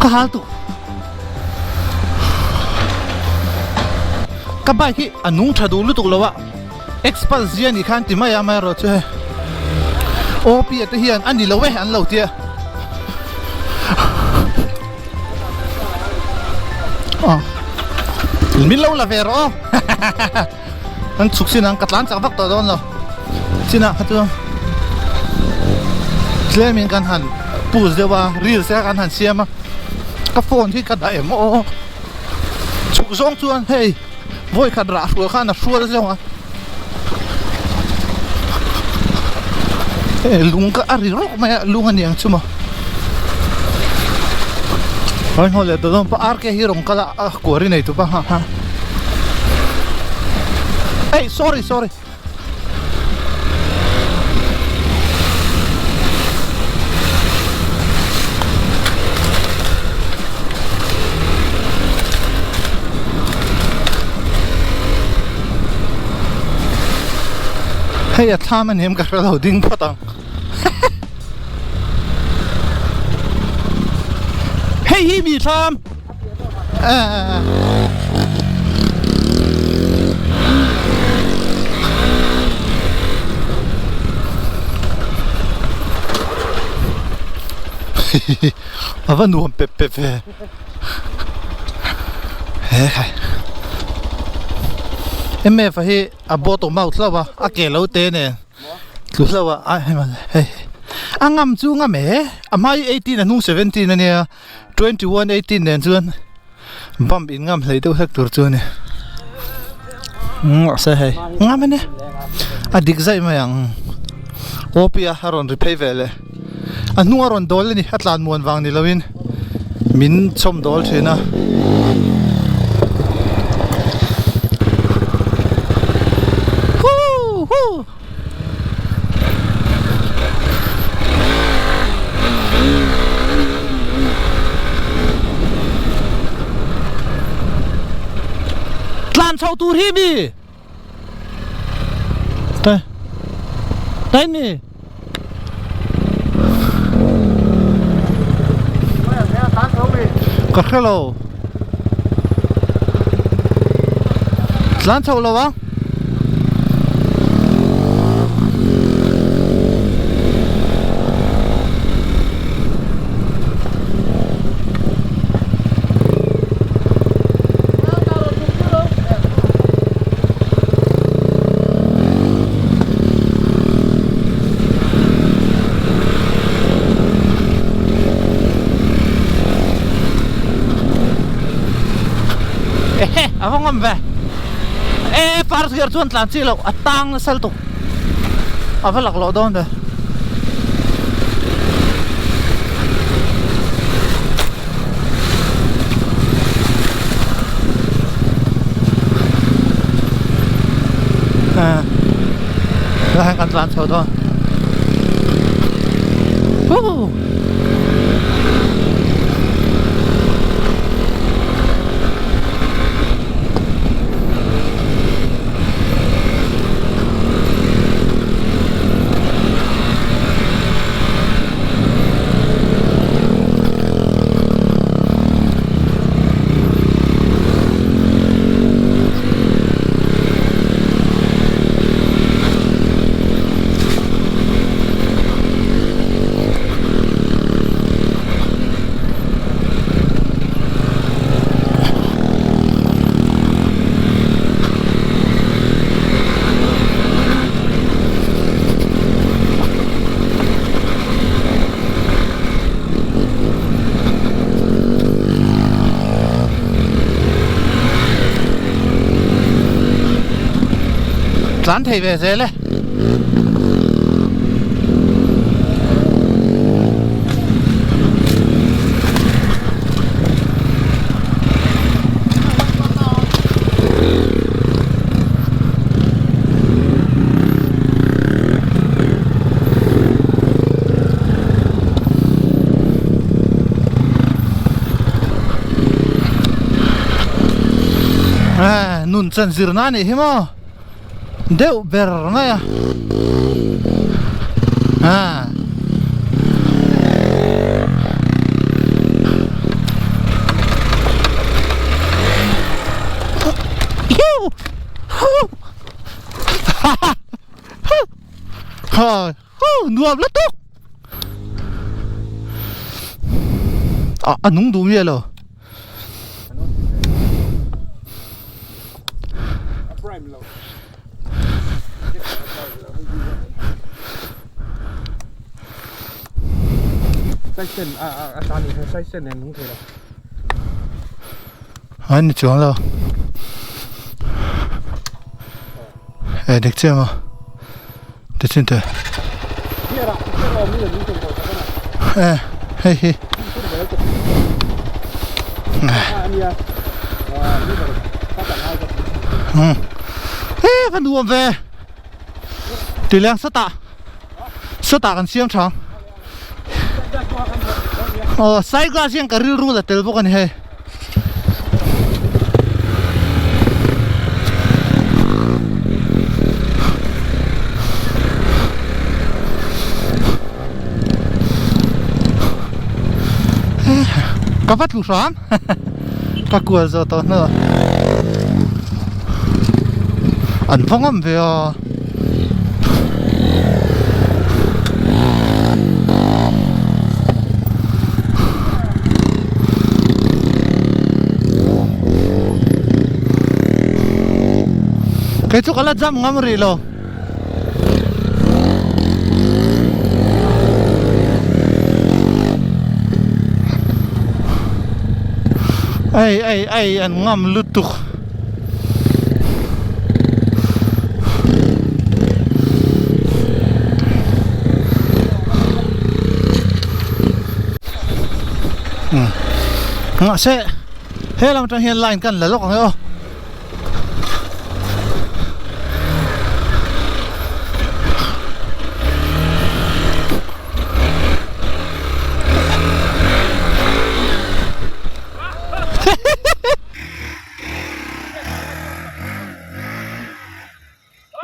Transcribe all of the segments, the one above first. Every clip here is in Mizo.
Ka hal tuk. Ka bike hi a nung tha duh lutuk lo a, Xpulse zia nih khan ti mai a, amaherawhchu hei OP a te hian a ni lo e an lo tia. Aw min lo la ve rawh aw an chhuk sin ang ka tlan chak vak tawh dawn lo chinah kha chu tlem in kan han push deuh a reels te kha kan han siam a ka phone hi ka dah em aw chhuk zawng chuan hei vawi khat rah hrual khan a hrual zawng a hei lung ka a ri rawk mai a lung a ni ang chu maw hei hnaw leh dawn pawh RK hi rawn kal a a kuari nei tupa ha ha hey sorry sorry. Hei a thlam a ni em ka hre lo ding phawt ang hei hi mi thlam A va nuam pep pep ve he khai MF a hi a bawt awm out hlauh a a ke lo te nen tlu hlauh a a hei hei a ngam chu ngam e a hma hi 18 a hnung 17 a nia. 21 18 nen chuan bump in ngam hlei deuh hlek tur chu a ni mahse hei ngam a ni a dik zaih mai ang OP a a rawn ri phei ve leh a hnung a rawn dawl a ni a tlan muan vang ni lo in min chhawm dawl thin a. Tlan chho tur hi mi Đây Đây mi Ka hre lo Tlan chho lo ang Ehe a va ngam ve e first gear chuan tlan chi loh a tang nasa lutuk a va lak loh dawn ve a kan tlan chho dawn Woo! Tlan thei ve zel e. Nun chan zirna a nih hi maw deuh ber mai a ah. Ha hu nuam lutuk a a nung duh miah lo. An ni chuang lo e dik chiang a tichin te e hei hi e ka nuam ve tileng sawtah sawtah kan siam tha ang aw side glass hian ka rilru la tel bawk a ni hei. Ka va tlu hram ka kual zawh tawh hnu an va ngam ve a. Kei chu ka la jump ngam rih lo. Ei ei ei an ngam lutuk. Mahse he lam atang hian line kan la lawk ang e aw.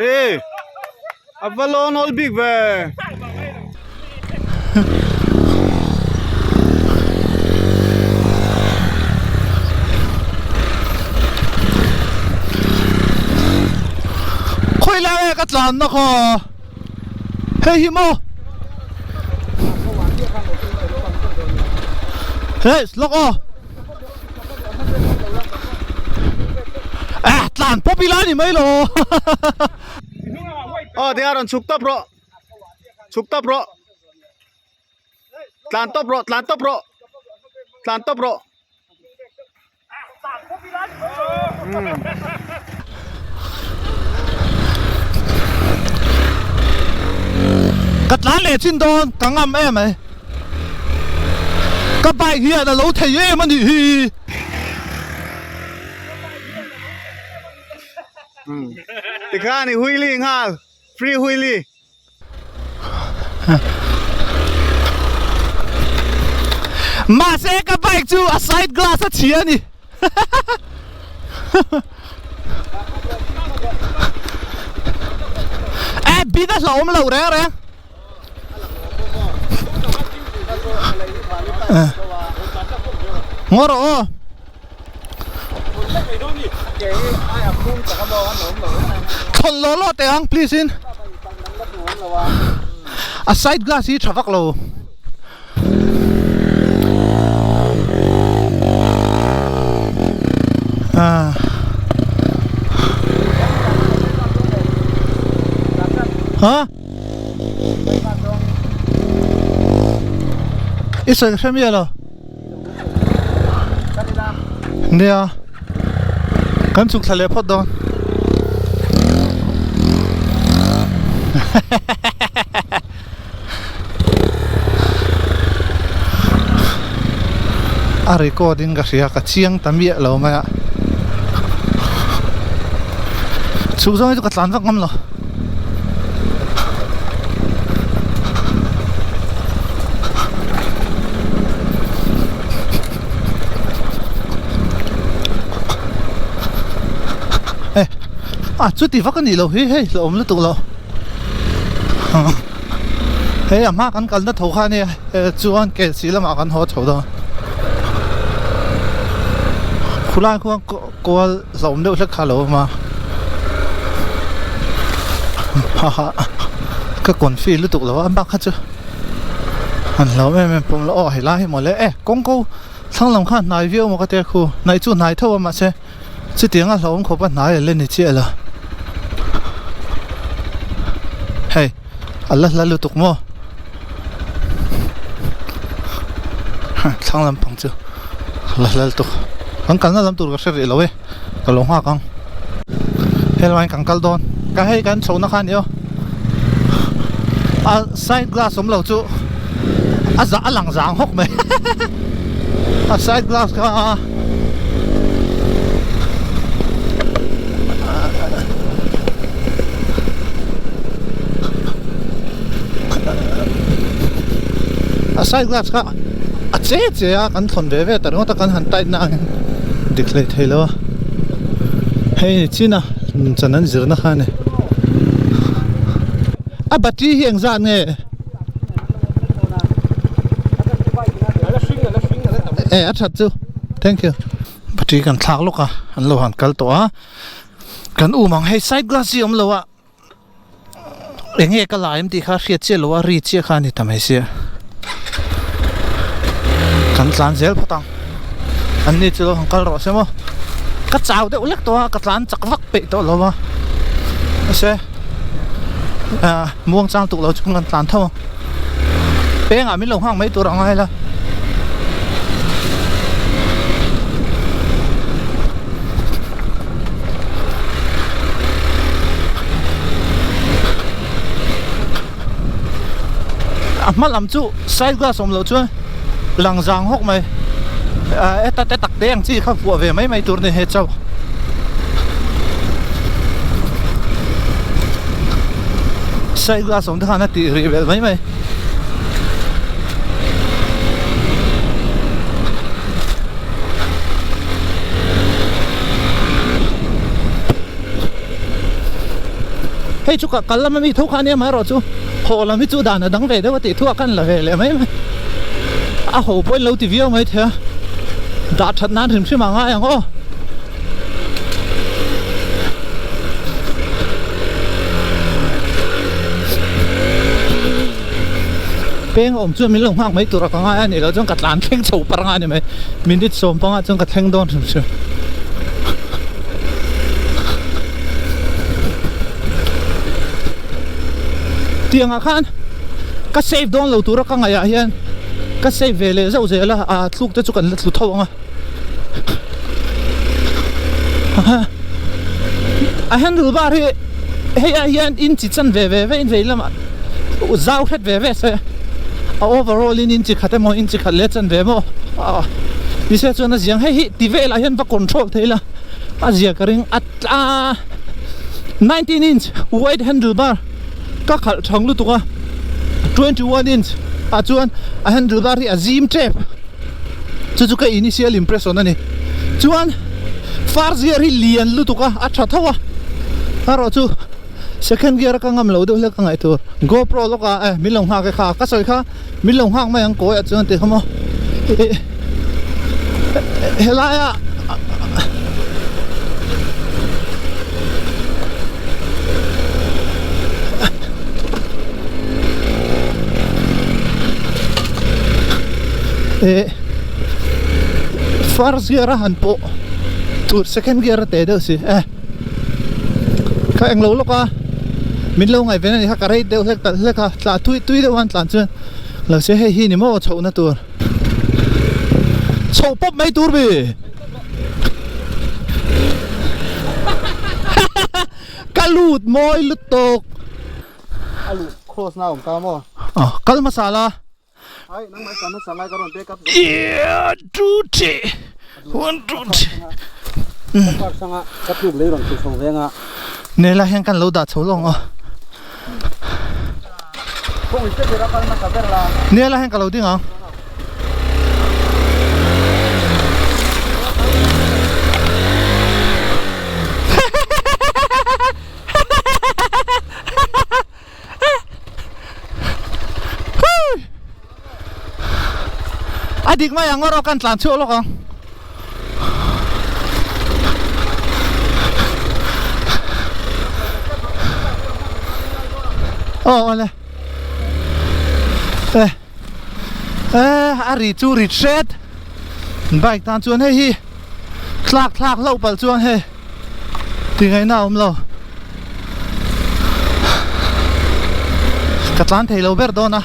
E a va lawn awl bik ve. Khawi lai nge ka tlan na khaw hei hi maw hei lawk aw. Eh, tlan pawp ila ni mai lo. Aw, tia rawn chhuk tawp rawh. Chhuk tawp rawh. Tlan tawp rawh, tlan tawp rawh. Tlan tawp rawh. Ka tlan leh chin dawn ka ngam em mai. Ka bike hian a lo thei em a nih hi. Tikhan i wheelie nghal, free wheelie. Mahse ka bike chu a side glass a chhia a ni. Eh bit a hlauhawm loh reng reng. Ngaw rawh aw. Thawn law law teh ang please in. A side glass hi tha vak lo. Ha? I sawi hre miah lo. Nia kan chhuk thla leh phawt dawn. A record in ka hria ka chiang ta miah lo mai a. Chhuk zawng hi chu ka tlan vak ngam lo. Eh, a chuti vak a nih loh hi hei hlauhawm lutuk lo. Hei a hma kan kalna tho kha a nia chuan Kelsih lamah kan haw chho dawn. Khulai khuan kual hlauhawm deuh hlek kha a lo awm a. Haha. Ka confi lutuk lo a, a bak kha chu han hlauh em em pawm lo. Aw helai hi mawle e kawng ko thlang lam kha hnai viau maw ka tia khu hnaih chu hnai tho a mahse chutiang a hlauhawm khawp a hnai a la ni chiah lo. Hei a la hla lutuk maw thlang lampang chu a la hla lutuk kan kalna lam tur ka hre rih lo e. Ka lo nghak ang helai kan kal dawn ka hei kan chho na kha a ni aw a side glass awm lo chu a za a lang zang hawk mai a side glass kha a a side glass kha a che che a kan thawn ve ve ta ringawt a kan han tight na angin dik hlei thei lo a hei ni chin a chan an zir na kha a ni a battery hi engzat nge e a that chu thank you battery kan thlak lawk a an lo han kal tawh a kan um ang hei side glass hi a awm lo a. Eng nge ka la em tih kha hriat chiah lo a ri chiah kha a ni ta mai sia kan tlan zel phawt ang an ni chu lo han kal rawh se maw ka chau deuh lek tawh a ka tlan chak vak peih tawh lo a mahse ah muang chang tuk lo chung kan tlan tho ang pengah min lo nghak mai tur a ngai la. A hma lam chu side glass awm loh chuan lang zang hawk mai ah heta te tak te ang chi kha vuah ve mai mai tur a ni he chauh side glass awm te khan a tih rih belh mai mai. Hei chu kal lama mi tho kha ania amaherawh chu haw lam hi chu dan a dang ve deuh a tih thuah khan la ve leh mai mai a ho pawhin lo ti viau mai thei a dah that nan hrim hrim a ngai ang aw. Peng awm chuan min lo nghak mai tur a ka ngai a nih loh chuan ka tlan thleng chho par anga ni mai minute sawm panga chuan ka thleng dawn hrim hrim. Tiangah khan ka save dawn lo tura ka ngaih ah hian ka save ve leh zauh zel a ah thluk te chu kan la tlu tho ang a a handle bar hi hei ah hian inch chan ve ve ve in vei lamah zau hret ve ve se a overall in inch khat emaw inch khat leh chan ve maw ah nise chuan a ziang hei hi ti velah hian va control thei ila a zia ka ring a tla 19 inch wide handle bar ka khalh thang lutuk a 21 inch ah chuan a handle bar hi a zim tep chu chu ka initial impression a ni chuan far ziar hi lian lutuk a a tha tho a erawh chu Second gear a ka ngam lo deuh hle ka ngaih tur. GoPro lawk a e min lo nghak e kha ka sawi kha min lo nghak mai ang kawi ah chuan ti kha maw ih helai a ih first gear a han pawh tur second gear a teh deuh si e. Ka englo lawk a min lo ngaih ven a ni kha ka rei deuh hlek talh hlek a tla tui tui deuh a tlan chuan lo se hei hi ni maw chhohna tur chhoh pawp mai tur mi ka lut mawi lutuk a luh cross na awm ta maw kal hmasa la. Nela hian kan lo dah chho lawng aw. Nela hian ka lo ding ang. A dik mai ang erawh kan tlan chhuak lawk ang. Aw awle e e a ri chu rit hret bike tan chuan hei hi tlak thlak hlauh palh chuan hei tingaihna a awm lo ka tlan thei lo ber dawn a.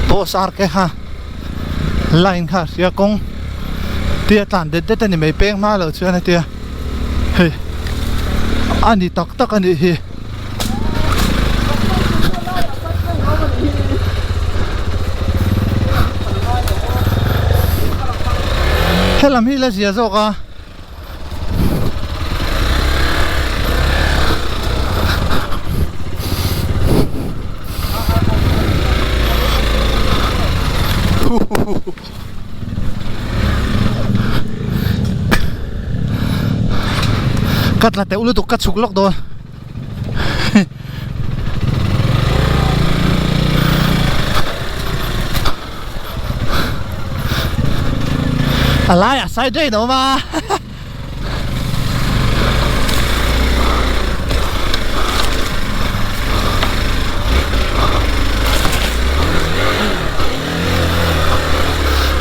Boss ar ke kha line kha a hria kawng tia tlan det det a ni mai peng hma loh chuan a tia hei a ni tak tak a nih hi. Helam hi la zia zawk a. Ka tla teuh lutuk ka chhuk lawk dawn. A laiah side daih a awm a.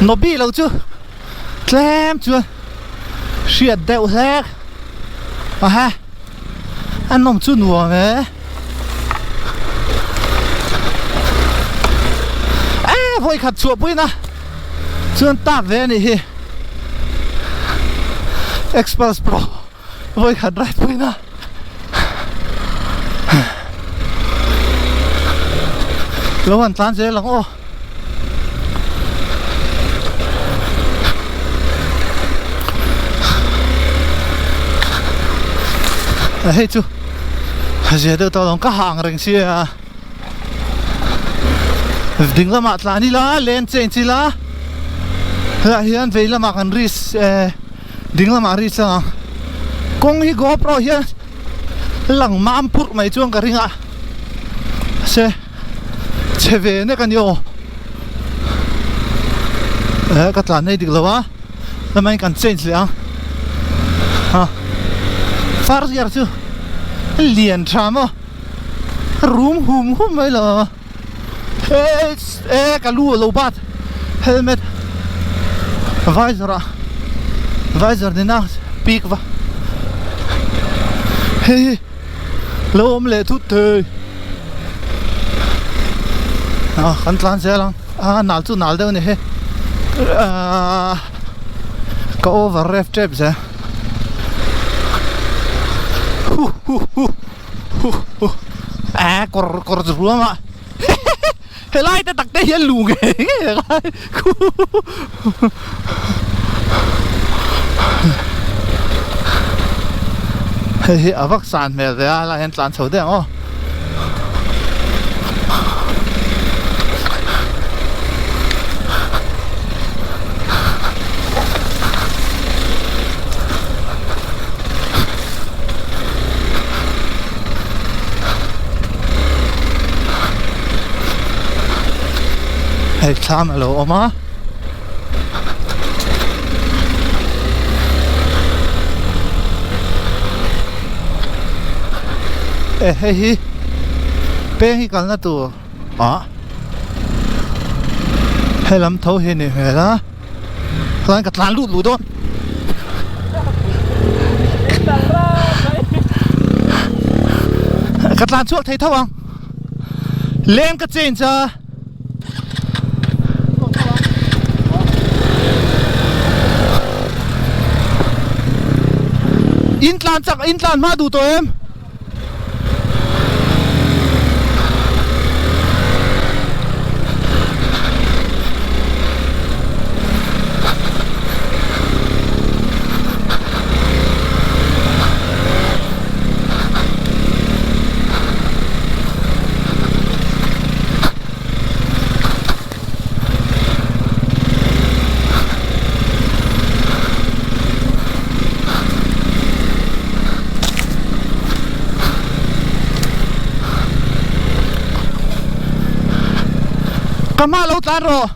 Nawbi lo chu tlem chuan hriat deuh hlek a ha a nawm chu nuam e e vawikhat chhuah puiin a chuan tak ve a nih hi Xpulse Pro vawikhat ride puiin a. Lo han tlan zel ang aw. A hei chu a zia deuh tawh lo ka hang reng sia ding lamah tlan ila lane change ila helaiah hian vei lamah kan risk eh ding lamah risk ang kawng hi GoPro hian lang mam phurh mai chuan ka ring a se chhe ve nek a ni aw eh ka tlan nei dik lo a lamah hian kan change leh ang ha far gear chu lian tha maw rum hum hum mai lo eh eh ka lu a lo bat helmet visor ah visor nena pik va hei hi lo awm leh thut thei ah kan tlan zel ang a nal chu nal deuh a ni he ah ka over rep tep zel hu hu hu hu hu ah kawr kawr chu ruam a helai te tak te hian lu ngei ngei a ngai khu hei hi a vak san hmel ve a helai hian tlan chho deuh ang aw. Hei thlam a lo awm a. E hei hi peng hi kalna tur ah helam tho hi a ni hmel a chuan ka tlan lut luh dawn ka tlan chhuak thei tho ang leng ka change a. In tlan chak in tlan hma duh tawh em? Ka hma lo tlan rawh.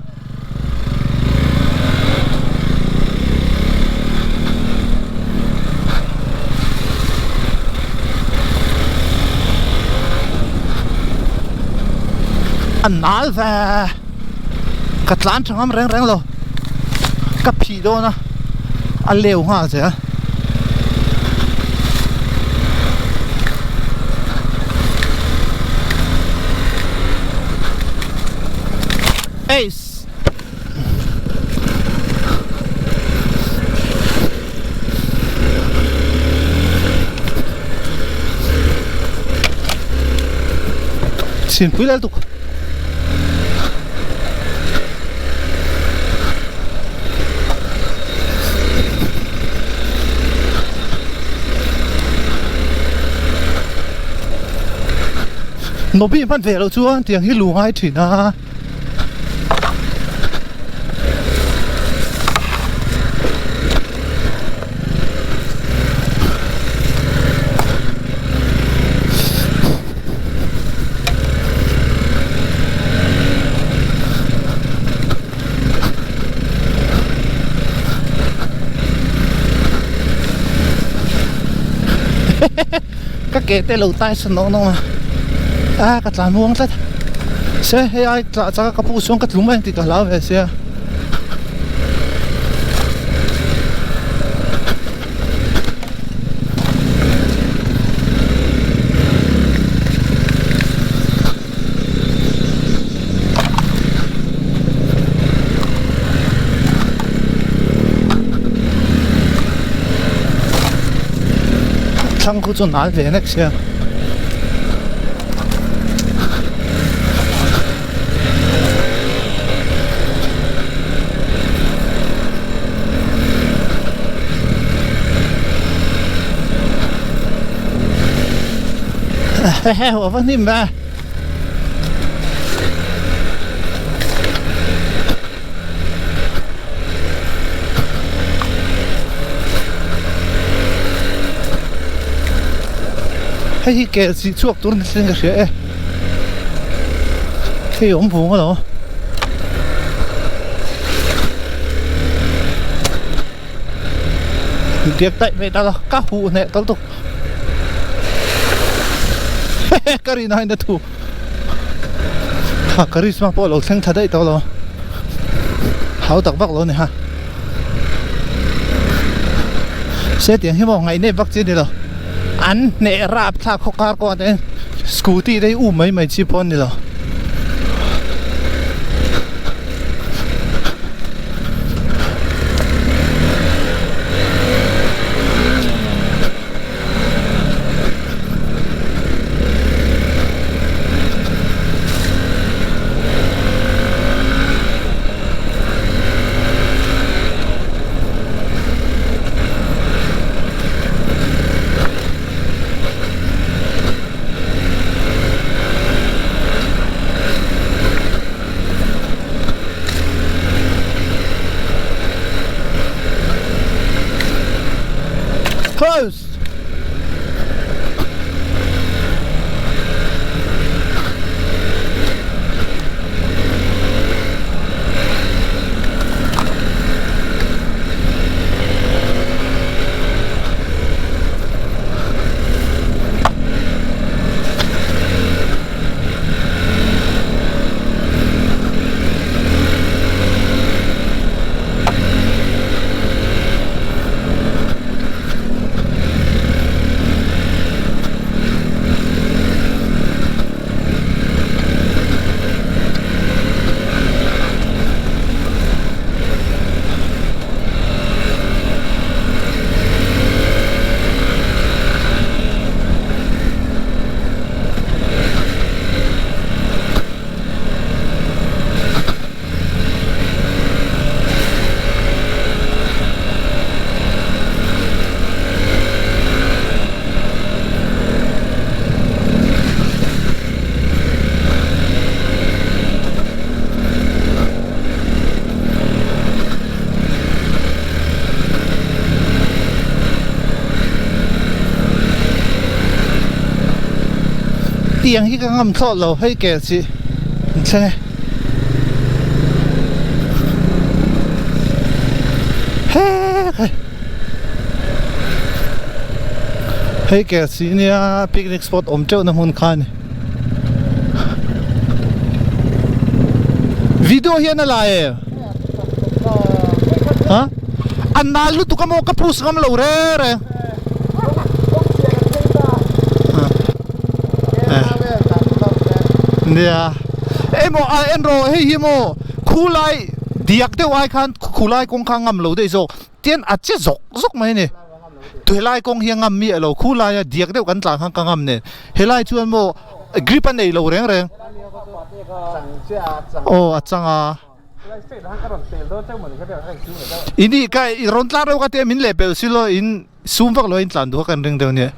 A nal ve ka tlan tha ngam reng reng lo ka phih dawn a a leu nghal zel. Ace. Chhinpui lel tuk. Nobi hman ve loh chuan tiang hi lu ngai thin a. Ka ke te lo tai sa nawk nawk a a ka tlan muang tlat se hei ai tlah chak a ka pu chuan ka tlum a engtik ka hlau ve sia. Thlang khu chu nal ve nek sia. Hehe a va hnim ve. Hei hi kel chih chhuak tur ni thleng ka hria e hei awm vung alawm. Biak daih mai ta lo ka huh hneh tal tuk ka rin ain a thu ha karisma pawh lo thleng tha daih tawh lo hau tak vak lo ni ha se tiang hi maw ngaih nep vak chi a ni lo an hneh rap thlak khaw kar kawngah te hian scooty te hi um mai mai chi pawh a ni lo. Close. Tiang hi ka ngam thlawt lo hei kel chi an thleng e. Hek hei. Hei kel chi nia picnic spot awm teuh na hmun kha a ni. Video hian a la em? Ha? A nal lutuk a maw ka push ngam lo reng reng. Nia. Emaw a en rawh hei hi maw khulai diak deuh ai khan khulai kawng kha ngam lo daih zawk. Tian a che zawk zawk mai a ni. Helai kawng hi a ngam miah lo, khu laia diak deuh kan tlan khan ka ngam nen. Helai chuan maw grip a nei lo reng reng. Aw a chang a. I nih ka i rawn tlan reuh ka tia min lehpelh si lo in sum vak lo a in tlan duh kha kan ring deuh nia.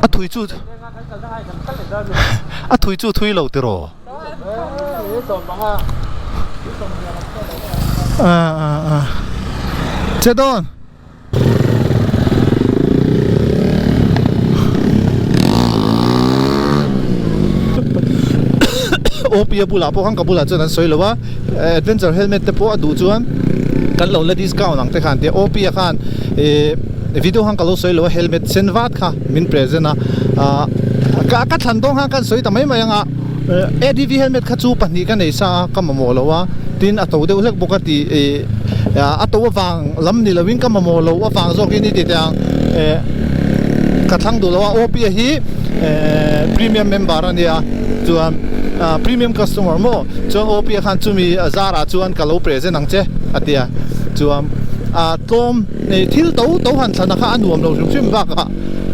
A thui chu a thui chu thui lo tiraw. Che dawn. OP a bulah pawh khan ka bulah chuan an sawi lo a adventure helmet te pawh a duh chuan kan lo la discount ang te khan tia OP a khan ih video khan ka lo sawi lo a helmet sen vat kha min present a ah ka thlan dawn khan ka sawi ta mai mai anga ADV helmet kha chu pahnih ka nei sa a ka mamawh lo a tin a to deuh hlek bawk a tih ih a to avang lam ni lovin ka mamawh loh avang zawkin i ti teh ang eh ka thlang duh lo a OP a hi eh premium member a nia chuan ah premium customer maw chuan OP a khan chumi a zarah chuan ka lo present ang che a ti a chuan ah tlawm ih thil to to han thlan a kha a nuam lo hrim hrim bakah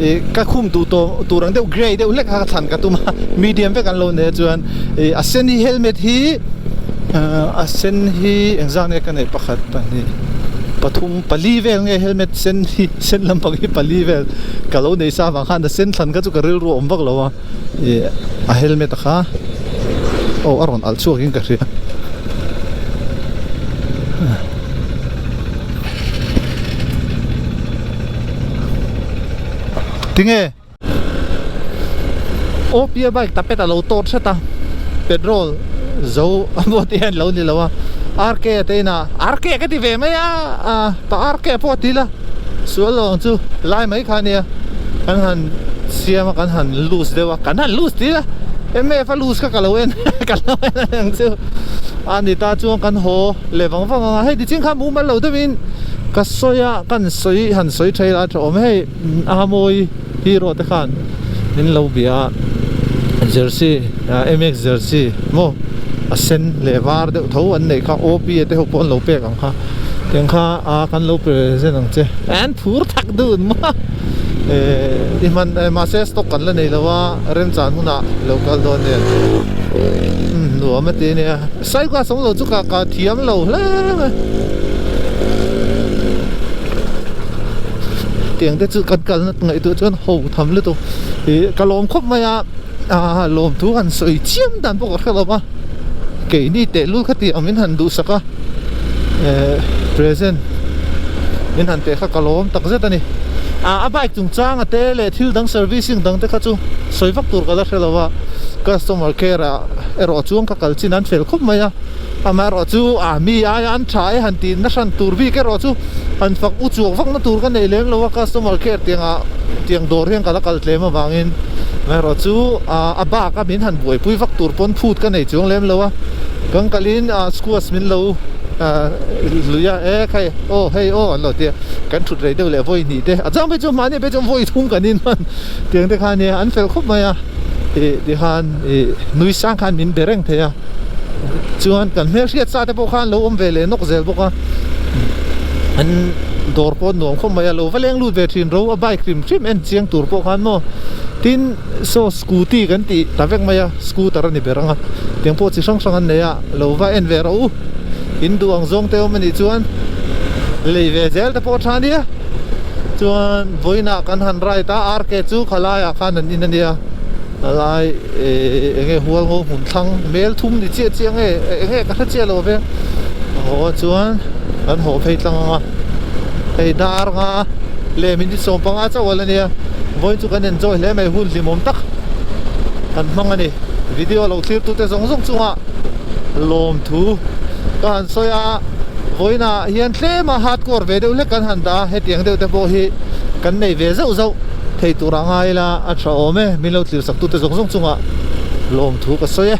ih ka khum duh tawh tur ang deuh grey deuh hlek kha ka thlan ka tum a medium vek an lo nei a chuan ih a sen hi helmet hi a sen hi engzah nge ka neih pakhat pahnih pathum pali vel nge helmet sen hi sen lampang hi pali vel ka lo nei sa vang khan a sen thlan kha chu ka rilru a awm vak lo a ih a helmet a kha aw a rawn alh chhuak in ka hria. Tinge? Opia bike tapet a lo tawt hret a, petrol zo a maw te hian lo ni lo a, RK a te inah RK ka ti ve mai a, ah pa RK pawh a ti la, sual lo ang chu lai mai kha ania, kan han siam a kan han loose deuh a, kan han loose ti la, MF a loose kha ka lo en ka lo en ang chu a ni ta chuan kan haw leh vang vang ang a, hei tichhin kha mumal lo deuhin ka sawi a, kan sawi han sawi tha ila a tha awm hei. A mawi hero te khan min lo bia a jersey MX jersey maw a sen leh var deuh tho an neih kha OP te ho pawh an lo pek ang kha tiang kha a kan lo present ang che an phur thak dun maw eh i hman mahse stock kan la nei lo a remchan hunah lo kal dawn nen nuam a ti ania cycle sawm lo chu ka ka thiam lo hle mai. Tiang te chu kan kalna ngaihtuah chuan ho tham lutuk ih ka lawm khawp mai a ah lawmthu han sawi chiam dan pawh ka hre lo va keini tehlul kha tih ang min han duhsak a eh present min han teh kha ka lawm tak zet a ni ah a bike chungchang a te leh thil dang servicing dang te kha chu sawi vak tur ka la hre lo va customer care ah erawh chuan ka kal chin an fel khawp mai a. Amaherawhchu a mi aia an tha e han tih na hran tur bik erawh chu han fak u chuak vak na tur ka nei lem lo a, customer care tiangah tiang dawr hian ka la kal tlem avangin amaherawhchu a bak a min han buaipui vak tur pawn phut ka nei chuang lem lo a, kan kalin squash min lo lui a e khai aw hei aw an lo ti a, kan thut rei deuh leh vawi hnih te a chang phei chu mahni phei chuan vawi thum kan in hman tiang te kha ania an fel khawp mai a ih tikhan ih nui sang khan min be reng thei a. Chuan kan hmelhriat sa te pawh khan lo awm ve leh nawk zel bawk a, an dawr pawh nuam khawp mai a, lo va leng lut ve thin ro a bike hrim hrim en chiang tur pawh khan maw tin saw scooty kan tih ta vek mai a scooter a ni ber ang a tiang pawh chi hrang hrang an nei a lo va en ve rawh u in duh ang zawng te awm a nih chuan lei ve zel te pawh a tha nia chuan vawiinah kan han ride a RK chu khalaiah khan an in a nia helai. Ehh enge hual ngo hmun thlang mel thum ni chiah chiah nge enge ka hre chiah lo ve haw chuan kan haw phei tlang ang a hei dar nga leh minute 15 chauh a la nia vawiin chu kan enjoy hle mai hun hlimawm tak kan hmang a ni video lo thlir tute zawng zawng chungah lawmthu ka han sawi a vawiinah hian tlema hardcore ve deuh hlek kan han dah a hetiang deuh te pawh hi kan nei ve zauh zauh. Thei tur a ngai ila a tha awm e, min lo tlir sak tute zawng zawng chungah lawmthu ka sawi e.